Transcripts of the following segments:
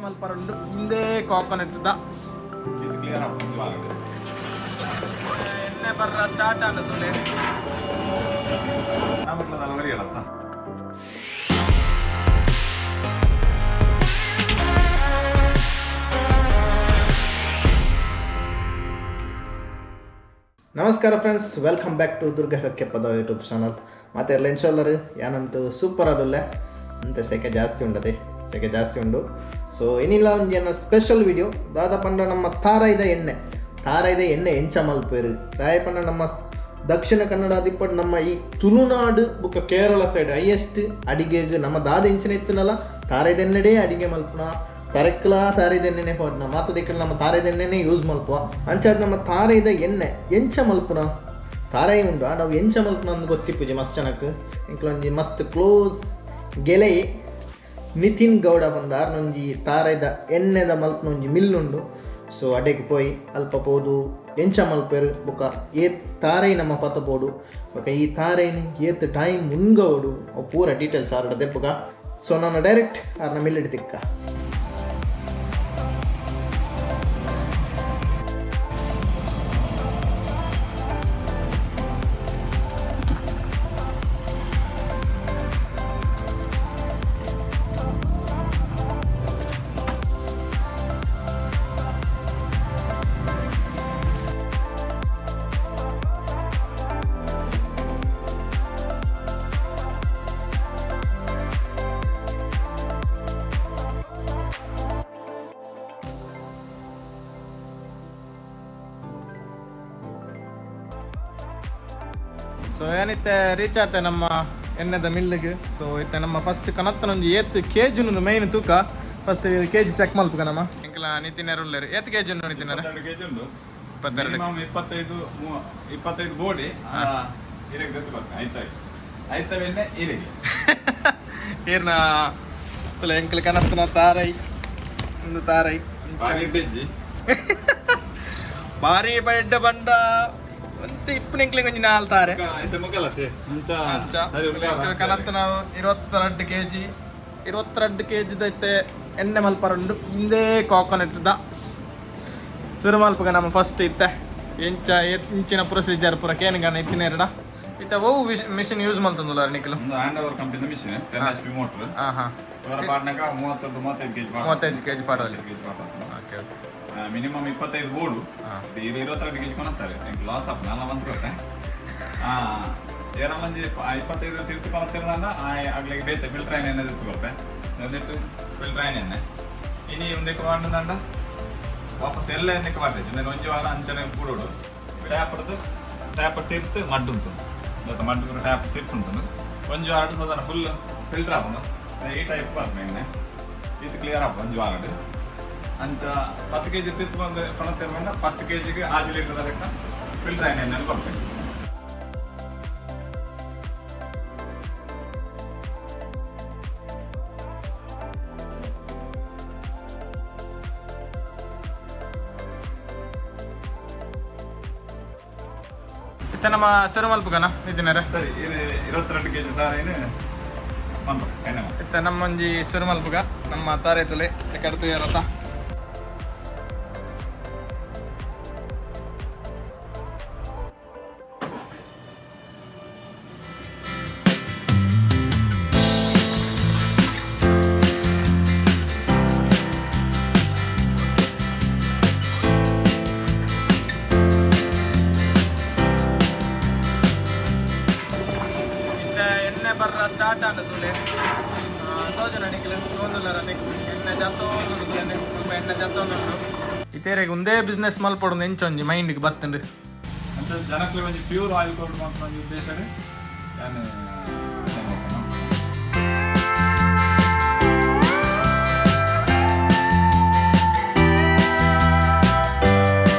ಮಲ್ಪರುಂಡು ಇಂದೇ ಕೋಕೋನಟ್ ದ ಇದು ಕ್ಲಿಯರ್ ಆಪುಂಡು ಒಂಜಿ ವಾರಡ್. ಎಣ್ಣೆ ಬರ್ರ ಸ್ಟಾರ್ಟ್ ಆಂಡ ತುಲೆ. ನಮಕ್ಲ ದಾಲ ಒರಿಯಡತ್ತ. ನಮಸ್ಕಾರ friends, welcome back to Durga Kakkepadavu YouTube channel. ಮತ್ತೆ ಲೆನ್ಸೋಲ್ಲರು ಯಾನಂತೂ ಸೂಪರ್ ಆದುಲ್ಲೆ ಅಂತೆ. ಸೆಕೆ ಜಾಸ್ತಿ ಉಂಡದೆ, ಸೆಕೆ ಜಾಸ್ತಿ ಉಂಡು. ಸೊ ಏನಿಲ್ಲ, ಒಂಜಿ ಎನ್ನ ಸ್ಪೆಷಲ್ ವಿಡಿಯೋ. ದಾದ ಪಂಡ ನಮ್ಮ ತಾರಾಯಿದ ಎಣ್ಣೆ, ತಾರಾಯಿದ ಎಣ್ಣೆ ಎಂಚ ಮಲ್ಪೇರು. ದಾಯ ಪಂಡ ನಮ್ಮ ದಕ್ಷಿಣ ಕನ್ನಡ ದಿಪ್ಪಡ್ ನಮ್ಮ ಈ ತುಳುನಾಡು ಬೊಕ್ಕ ಕೇರಳ ಸೈಡ್ ಹೈಯೆಸ್ಟ್ ಅಡಿಗೆಗ್ ನಮ್ಮ ದಾದ ಎಂಚಿನ ಇತ್ತನಲ್ಲ, ತಾರಾಯಿದ ಎಣ್ಣೆಡೇ ಅಡಿಗೆ ಮಲ್ಪುನ. ತರೆಕ್ಲ ತಾರಿದ ಎಣ್ಣೆನೆ ಪಾಡ್ನ ಮಾತ ದಿಕ್ಕಲು ನಮ್ಮ ತಾರಾಯಿದ ಎಣ್ಣೆನೇ ಯೂಸ್ ಮಲ್ಪುವ. ಅಂಚಾದ್ ನಮ್ಮ ತಾರಾಯಿದ ಎಣ್ಣೆ ಎಂಚ ಮಲ್ಪುನ, ತಾರಾಯಿ ಉಂಡು ನಾವು ಎಂಚ ಮಲ್ಪುನ ಅಂದ್ ಗೊತ್ತಿಪ್ಪುಜಿ ಮಸ್ತ್ ಜನಕ್ಕೆ. ಎಂಕ್ಲೊಂಜಿ ಮಸ್ತ್ ಕ್ಲೋಸ್ ಗೆಳೆಯೆ ನಿತಿನ್ ಗೌಡ ಬಂದ, ಒಂಜಿ ತಾರಾಯಿದ ಎಣ್ಣೆದ ಮಲ್ಪುನ ಒಂಜಿ ಮಿಲ್ ಉಂಡು. ಸೊ ಅಡೆಗ್ ಪೋಯಿ ಅಲ್ಪ ಪೋದು ಎಂಚ ಮಲ್ಪೆರು, ಬೊಕ್ಕ ಏತ್ ತಾರೈ ನಮ್ಮ ಪತ್ತ ಪೋಡು, ಬೊಕ್ಕ ಈ ತಾರೈನ್ ಏತ್ ಟೈಮ್ ಉಂಗವಡು, ಅವು ಪೂರ ಡೀಟೇಲ್ಸ್ ಆರ್ಡ ದೆಪ್ಪುಗ. ಸೊ ನಾನು ಡೈರೆಕ್ಟ್ ಆರ್ನ ಮಿಲ್ಲಿಡ್ ತಿಕ್ಕ. ಸೊ ಏನಿತ್ತೆ ರೀಚ್ ಆತೆ ನಮ್ಮ ಎಣ್ಣೆದ ಮಿಲ್ಗೆ. ಸೊ ಇತ್ತೆ ನಮ್ಮ ಫಸ್ಟ್ ಕನತ್ತನೊಂಜಿ ಏತ್ ಕೆಜಿ ಉಂಡು ಮೈನ್ ತೂಕ. ಫಸ್ಟ್ ಕೆಜಿ ಚೆಕ್ ಮಲ್ಪುಗ. ನಮ್ಮ ಎಂಕಲ ನಿತಿನರ್ ಉಲ್ಲೆರ್. ಏತ್ ಕೆಜಿ ಉಂಡು ನಿತಿನರ್? 22 ಕೆಜಿ ಉಂಡು. 22. ಮಿನಿಮಮ್ 25, 25 ಬೋಡಿ ಇರೆಗ್ ದೆತ್ತ್ ಬರ್ಕ. ಐತ ಐತ ಎಣ್ಣೆ ಇರೆಗೆ. ಈರ್ನ ತುಲೆ ಎಂಕಲ ಕನತ್ತನ ತಾರೈ ಒಂದು ತಾರೈ. ಬಾರಿ ಬೆಜ್ಜಿ. ಬಾರಿ ಬಡ್ಡ ಬಂಡ ಒಂತೆ ಇಪ್ಪು ಎಂಕ್ಲಿಗೆ ಒಂಜಿ ನಾಲ್ ತಾರೆ. ಐತ ಮುಗಲತೆ ಮುಂಚ. ಅಂಚ ಸರಿ ಉಂಡು. ಕನತ್ತನ 22 ಕೆಜಿ, 22 ಕೆಜಿ ದೈತೆ ಎಣ್ಣೆ ಮಲ್ಪರುಂಡು ಇಂದೇ ಕೋಕೋನಟ್ ದ. ಸುರು ಮಲ್ಪುಗ ನಮ್ಮ ಫಸ್ಟ್ ಇತ್ತೆ ಎಂಚ ಇಂಚಿನ ಪ್ರೊಸೀಜರ್ ಪೂರ ಕೇನುಗನ ಇತ್ತಿನೇರಡ. ಇತ್ತೆ ಒವು ಮಿಷಿನ್ ಯೂಸ್ ಮಲ್ತೊಂದುಲ್ಲ ನಿಕ್ಲು? ಒಂದು ಹ್ಯಾಂಡ್ ಓವರ್ ಕಂಪನಿದ ಮಿಷಿನ್, 10 HP motor. ಹಾಂ ಹಾಂ ಅವರ ಪಾಡ್ನಾಗ 30, 35 ಕೆಜಿ. 35 ಕೆಜಿ ಪಾಡೋಲಿ. ಕೆಜಿ ಪಾಡ. Okay okay. ಮಿನಿಮಮ್ 25 ಬೋಡು. ಈಗ 22 ಕೆಜಿ ಕೊನತ್ತಾರೆ. ಎಂಕ್ ಲಾಸ್ ಆಪ್ ನಾಲ ಬಂತು ಗೊತ್ತೆ. ಏರ ಮಂಜಿ 25 ತಿರ್ತು ಕೊನತ್ತಿರ್ದಾಂಡ ಅಗ್ಲಿಗೆ ಬೇತೆ ಫಿಲ್ಟರ್ ಆಯ್ನ ಎಣ್ಣೆ ತಿರ್ತು ಕೊರ್ಪೆ. ಒಂದಿಟ್ಟು ಫಿಲ್ಟರ್ ಆಯ್ನ ಎಣ್ಣೆ ಇನಿ ಒಂದಕ್ಕೆ ಮಾಡ್ದಂಡ ವಾಪಸ್ ಎಲ್ಲ ಎಣ್ಣೆಗೆ ಮಾಡ್ರೆ ಒಂದೊಂದು ಒಂಜಿ ವಾರ ಅಂಚನೆ ಕೂಡೋಡು. ಟ್ಯಾಪ್ ಹೊಡೆದು ಟ್ಯಾಪ್ ತಿರ್ತು ಮಡ್ಡು ಉಂಟು ಮತ್ತೆ ಮಡ್ಡು ಟ್ಯಾಪ್ ತಿರ್ತು ಉಂಟು. ಒಂಜಿ ವಾರ ಸಾಧಾರಣ ಫುಲ್ ಫಿಲ್ಟರ್ ಆಪುಂಡು. ಈ ಟೈಪ್ ಬರ್ಪೆ ಎಣ್ಣೆ. ಇದು ಕ್ಲಿಯರ್ ಆಪು ಒಂಜಿ ವಾರಡ್. ಅಂಚ 10 ಕೆಜಿ ತಿರ್ತು ಬಂದು ಕೊಣತಿರ್ಬಂಡ 10 ಕೆಜಿಗೆ 6 ಲೀಟರ್ ಲೆಕ್ಕ ಫಿಲ್ಟರ್ ಆಯ್ನ ಎಣ್ಣೆ ಕೊಡ್ತೇನೆ. ಇತ್ತೆ ನಮ್ಮ ಸುರು ಮಲ್ಪುಗನ ನಿತಿನರೆ? ಸರಿ, ಇದು 22 ಕೆಜಿ ದಾರೇನು ಮಂತ್ರ ಎಣ್ಣೆ ಮಾತ್ರ. ಇತ್ತೆ ನಮ್ಮೊಂಜಿ ಸುರು ಮಲ್ಪುಗ ನಮ್ಮ ತಾರೆ ತುಲೆ ಕಡ್ತು ಏರತ್ತ. ಇತ್ತೆ ಎಣ್ಣೆ ಬರ್ರ ಸ್ಟಾರ್ಟ್ ಆಂಡ ತುಲೆ. ತೋಜನ ನಿಕ್ಲೆ ತೋಂದುಲ್ಲರ ಎಣ್ಣೆ ಜತ್ತೊಂದುಂಡು ಎಣ್ಣೆ ಸ್ವಲ್ಪ ಎಣ್ಣೆ ಜತ್ತೊಂದುಂಡು. ಇತೇರೆಗ್ ಒಂದೇ ಬಿಸ್ನೆಸ್ ಮಲ್ಪೊಡು ಎಂಚ ಒಂಜಿ ಮೈಂಡ್ಗೆ ಬತ್ತುಂಡು? ಅಂಚ ಜನಕ್ಲೆ ಒಂಜಿ ಪ್ಯೂರ್ ಆಯಿಲ್ ಕೊಡು ಮಾತ್ರ ಒಂಜಿ ಉದ್ದೇಶ ಯಾನ್ ಎಣ್ಣೆ ಮಲ್ಪುನ.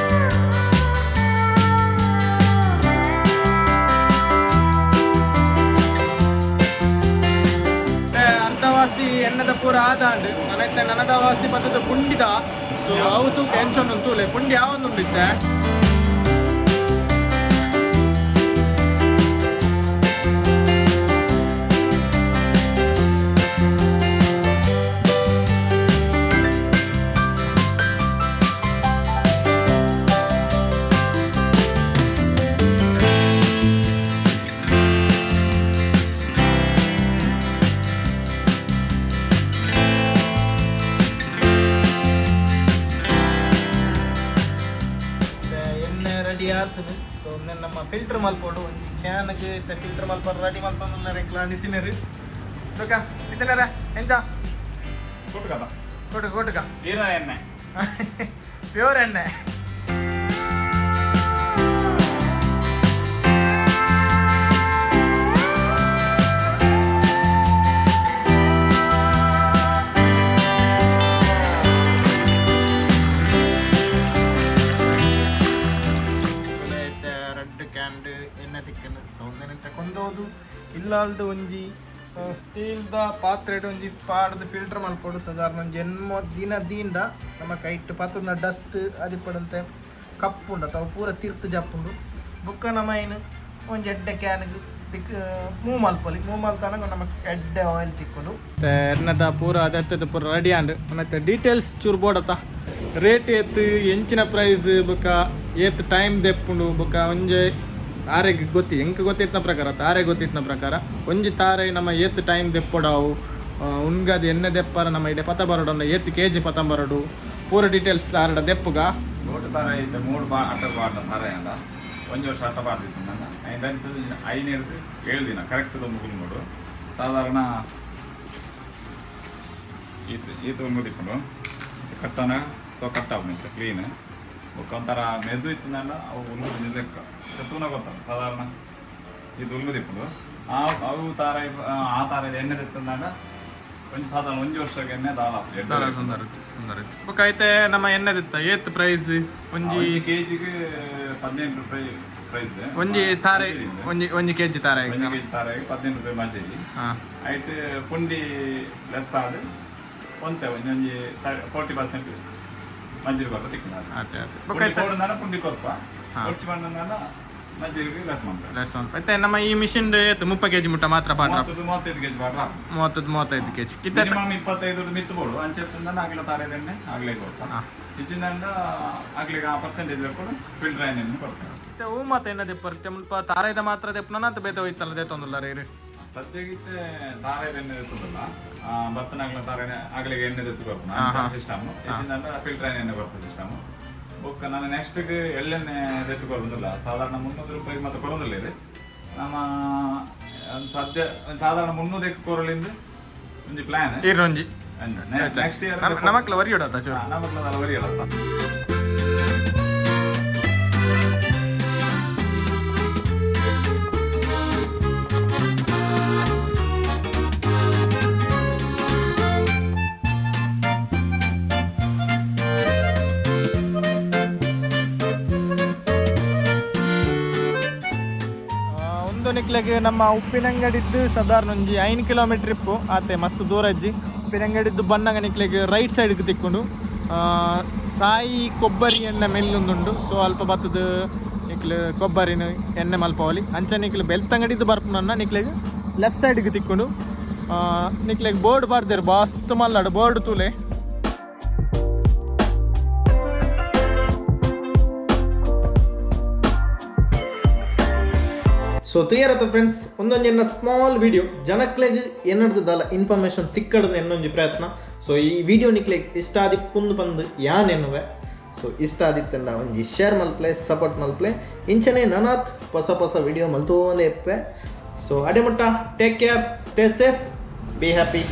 ಇತ್ತೆ ಅರ್ಧವಾಸಿ ಎಣ್ಣೆದ ಪೂರ ಆದಾಂಡ್. ನನೈತೆ ನನದವಾಸಿ ಬತ್ತದ ಪುಂಡಿದ. ಸೊ ಅವು ತೂಕ ಎಂಚೊಂದು ತೂಲೆ, ಪುಂಡಿ ಯಾವೊಂದುಂಡು ಇತ್ತೆ. ಆತುಂಡು. ಸೊ ಉಂದೆನ್ ನಮ್ಮ ಫಿಲ್ಟರ್ ಮಲ್ಪೊಡು ಒಂಜಿ ಕ್ಯಾನ್ಗ್ ಇತ್ತೆ ಫಿಲ್ಟರ್ ಮಲ್ಪರ ರೆಡಿ ಮಲ್ತೊಂದುಲ್ಲೆರ್ ಎಂಕ್ಲ ನಿತಿನೆರ್. ಬೊಕ ನಿತಿನೆರೆ ಎಂಚ? ಕೊಟ್ಟು ಕದ. ಕೊಟು ಕೊಟುಕ. ಈರ ಎಣ್ಣೆ. ಪ್ಯೂರ್ ಎಣ್ಣೆ. ರೆಡ್ ಕ್ಯಾಂಡ್ ಎಣ್ಣೆ ತಿಕ್ಕನು. ಸೊ ಉಂದೆನ್ ಕೊಂದೋದು ಇಲ್ಲಾಲ್ದು ಒಂಜಿ ಸ್ಟೀಲ್ದ ಪಾತ್ರೆಡ್ ಒಂಜಿ ಪಾಡ್ದು ಫಿಲ್ಟರ್ ಮಲ್ಪೊಡು. ಸಾಧಾರಣ ಒಂಜಿ ಎನ್ಮೊ ದಿನ ದೀಂಡ ನಮ್ಮ ಕೈಟ್ ಪತ್ತುನ ಡಸ್ಟ್ ಅದಿಪ್ಪಡಂತೆ ಕಪ್ಪುಂಡು ಅಥವಾ ಪೂರ ತಿರ್ತು ಜಪ್ಪುಂಡು. ಬೊಕ್ಕ ನಮ್ಮ ಏನು ಒಂಜಿ ಎಡ್ಡೆ ಕ್ಯಾನ್ಗ್ ತಿಕ್ ಮೂವ್ ಮಲ್ಪೊಲಿ. ಮೂವ್ ಮಲ್ತಾನಗ ನಮ್ಮ ಎಡ್ಡೆ ಆಯಿಲ್ ತಿಕ್ಕುಂಡು. ಎಣ್ಣೆದ ಪೂರ ಅದೆತ್ತದ ಪೂರ ರೆಡಿ ಆಂಡ್. ಮತ್ತೆ ಡೀಟೇಲ್ಸ್ ಚೂರು ಬೋಡತ್ತ, ರೇಟ್ ಏತ್, ಎಂಚಿನ ಪ್ರೈಸ್, ಬೊಕ್ಕ ಏತ್ ಟೈಮ್ ದೆಪ್ಪುಂಡು, ಬೊಕ್ಕ ಒಂಜಿ ಆರೆಗ್ ಗೊತ್ತಿ ಎಂಕ್ ಗೊತ್ತಿತ್ತಿನ ಪ್ರಕಾರ, ತಾರೆ ಗೊತ್ತಿತ್ತಿನ ಪ್ರಕಾರ ಒಂಜಿ ತಾರೆ ನಮ್ಮ ಏತ್ ಟೈಮ್ ದೆಪ್ಪೊಡಾವು, ಉಣ್ಗದ ಎಣ್ಣೆ ದೆಪ್ಪರ ನಮ್ಮ ಇಡೆ ಪತ ಬರಡು, ಏತ್ ಕೆ ಜಿ ಪತ ಬರಡು, ಪೂರ ಡೀಟೇಲ್ಸ್ ಆರಡ ದೆಪ್ಪುಗ. ಗೋಟು ತರ ಇತ್ತೆ ಮೂಡು ಬಾ ಅಟ್ಟ ಬಾಡ್ದ ತರ ಅಂಡ ಒಂಜಿ ವರ್ಷ ಅಟ್ಟ ಬಾರ್ದಿತ್ತು ನನ್ನ ಐದು ಐದು ಹಿಡ್ದು 7 ದಿನ ಕರೆಕ್ಟ್ ಮುಗುಲು ಮೂಡು ಸಾಧಾರಣ ಈತ್ ಈತ್ ಉಂಗುದಿಪ್ಪುಂಡು ಕಟ್ಟನ. ಸೊ ಕಟ್ಟ ಆಪುಂಡು ಕ್ಲೀನ್. ಬೊಕ್ಕ ಒಂಥರ ಮೆದು ಇತ್ತಂಡ ಅವು ಉಲ್ಗುದು ಲೆಕ್ಕ ತೂನ ಗೊತ್ತಲ್ಲ. ಸಾಧಾರಣ ಇದು ಉಲ್ಗುದಿಪ್ಪುಂಡು. ಆ ಅವು ತಾರ ಆ ತಾರ ಎಣ್ಣೆ ತೆತ್ತಂದಾಂಡ ಒಂಜಿ ಸಾಧಾರಣ ಒಂಜಿ ವರ್ಷಕ್ಕೆ ಎಣ್ಣೆ ದಾಲ ಆಪುಂಡು. ಬೊಕ್ಕ ಐತೆ ನಮ್ಮ ಎಣ್ಣೆದಿತ್ತ ಏತ್ ಪ್ರೈಸ್ ಒಂಜಿ? ಒಂಜಿ ಕೆಜಿಗೆ 18 ರೂಪಾಯಿ ಪ್ರೈಸ್. ಒಂಜಿ ತಾರೆ, ಒಂಜಿ ಒಂಜಿ ಕೆಜಿ ತಾರೆ. ಒಂಜಿ ಕೆಜಿ ತಾರಾಯಿಗೆ 18 ರೂಪಾಯಿ ಮಜ್ಜಿಗೆ. ಐಟ್ ಪುಂಡಿ ಲೆಸ್ ಆದ್ ಒಂತೆ ಒಂಜೊಂಜಿ 40% ಮಜ್ಜಿಗೆ ಕೊರ್ಪ ತಿಕ್ಕುಂಡು. ಅದೇ ಅದೇ. ಬೊಕ್ಕ ಪುಂಡಿ ಐತೆ ಕೋಡುಂದಾನ ಪುಂಡಿ ಕೊರ್ಪ ಒರ್ಚಿ ಬಂದಂದಾನ ಮಜ್ಜಿಗೆ ಲೆಸ್ ಮಾಡ್ತಾರೆ. ಲೆಸ್ ಉಂಟು. ಐತೆ ನಮ್ಮ ಈ ಮಿಷಿನ್ ಏತ್ 30 ಕೆಜಿ ಮುಟ್ಟ ಮಾತ್ರ ಪಾಡ್ರ? 30 35 ಕೆಜಿ ಪಾಡ್ರ. 30 35 ಕೆಜಿ ಕಿತ್ತ. ಮಿನಿಮಮ್ 25 ಮಿತ್ತು ಬೋಡು. ಅಂಚೆತ್ತಂದಾನ ಆಗ್ಲ ತಾರೆದೆಣ್ಣೆ ಆಗ್ಲೇ ಕೊರ್ಪ. ಇಚ್ಚಿಂದಂಡ ಆಗ್ಲಿಗೆ ಆ ಪರ್ಸೆಂಟೇಜ್ ಕೊಡು ಫಿಲ್ಟರ್ ಎಣ್ಣೆ ಕೊಡ್ತಾರೆ. ಇತ್ತೆ ಹೂ ಮಾತ ಎಣ್ಣೆ ದೆಪ್ಪರ್ ಮುಲ್ಪ ತಾರಾಯ್ದ ಮಾತ್ರ ದೆಪ್ಪನ ಅಂತ ಬೇತೆ ಹೋಯ್ತಲ್ಲ ದೇತೊಂದುಲ್ಲ ರೀ? ಸದ್ಯಗಿತ್ತೆ ತಾರೆದ ಎಣ್ಣೆ ಎತ್ತದಲ್ಲ, ಬತ್ತನಾಗ್ಲ ತಾರೆ ಆಗ್ಲಿಗೆ ಎಣ್ಣೆ ತೆತ್ತು ಕೊರ್ಪುನ ಸಿಸ್ಟಮ್. ಹೆಚ್ಚಿಂದಂಡ ಫಿಲ್ಟರ್ ಎಣ್ಣೆ ಬರ್ಪು ಸಿಸ್ಟಮ್. ಬೊಕ್ಕ ನಾನು ನೆಕ್ಸ್ಟ್ ಎಳ್ಳೆಣ್ಣೆ ತೆತ್ತು ಕೊರ್ಪುದಿಲ್ಲ. ಸಾಧಾರಣ 300 ರೂಪಾಯಿ ಮತ್ತೆ ಕೊಡೋದಿಲ್ಲ ಇದು. ನಮ್ಮ ಒಂದು ಸದ್ಯ ಒಂದು ಸಾಧಾರಣ 300 ಎಕ್ಕು ಕೊರಲಿಂದ ಒಂಜಿ ಪ್ಲಾನ್. ಈರೊಂಜಿ ನೆಕ್ಸ್ಟ್ ಇಯರ್. ನಮಕ್ಲ ವರಿ ಇಡತ್ತ ಚೂರು. ನಮಕ್ಲ ವರಿ ಹೇಳತ್ತ. ಒಂದು ನಿಕ್ಲೆಗ್ ನಮ್ಮ ಉಪ್ಪಿನಂಗಡಿದ್ದು ಸಾಧಾರಣ ಒಂಜಿ 5 ಕಿಲೋಮೀಟರ್ ಇಪ್ಪು ಆತೆ, ಮಸ್ತ್ ದೂರ ಅಜ್ಜಿ. ಉಪ್ಪಿನಂಗಡಿದ್ದು ಬನ್ನಗ ನಿಕ್ಲೆಗ್ ರೈಟ್ ಸೈಡ್ಗೆ ತಿಕ್ಕೊಂಡು ಸಾಯಿ ಕೊಬ್ಬರಿ ಎಣ್ಣೆ ಮೆಲ್ಲೊಂದುಂಡು. ಸೊ ಅಲ್ಪ ಬತ್ತದ ನಿಕ್ಲು ಕೊಬ್ಬರಿನ ಎಣ್ಣೆ ಮಲ್ಪವಲಿ. ಅಂಚ ನಿಕ್ಲು ಬೆಲ್ತಂಗಡಿದ್ದು ಬರ್ಪುನನ್ನ ನಿಕ್ಲೆಗ್ ಲೆಫ್ಟ್ ಸೈಡ್ಗೆ ತಿಕ್ಕೊಂಡು ನಿಕ್ಲೆಗ್ ಬೋರ್ಡ್ ಬಾರ್ದೇರು, ಬಾಸ್ತು ಮಲ್ಲಾಡು ಬೋರ್ಡ್ ತೂಲೆ. ಸೊ ತುಯ್ಯರತ್ತ ಫ್ರೆಂಡ್ಸ್, ಒಂದೊಂದು ಎನ್ನ ಸ್ಮಾಲ್ ವಿಡಿಯೋ ಜನಕ್ಲೆಗ್ ಎನ್ನಡ್ದಲ್ಲ ಇನ್ಫಾರ್ಮೇಷನ್ ತಿಕ್ಕಡ್ದು ಎನ್ನೊಂಜಿ ಪ್ರಯತ್ನ. ಸೊ ಈ ವಿಡಿಯೋ ನಿಕ್ಲೆಗ್ ಇಷ್ಟ ಆದಿ ಪುಂದು ಪಂದು ಯಾನ್ ಎನ್ನುವೆ. ಸೊ ಇಷ್ಟ ಆದಿತ್ತಂಡ ಒಂಜಿ ಶೇರ್ ಮಲ್ಪ್ಲೆ, ಸಪೋರ್ಟ್ ಮಲ್ಪ್ಲೆ. ಇಂಚನೆ ನನಾತ್ ಹೊಸ ಹೊಸ ವಿಡಿಯೋ ಮಲ್ತೋಂದೇ ಇಪ್ಪೆ. ಸೊ ಅಡೆ ಮುಟ್ಟ take care, stay safe, be happy.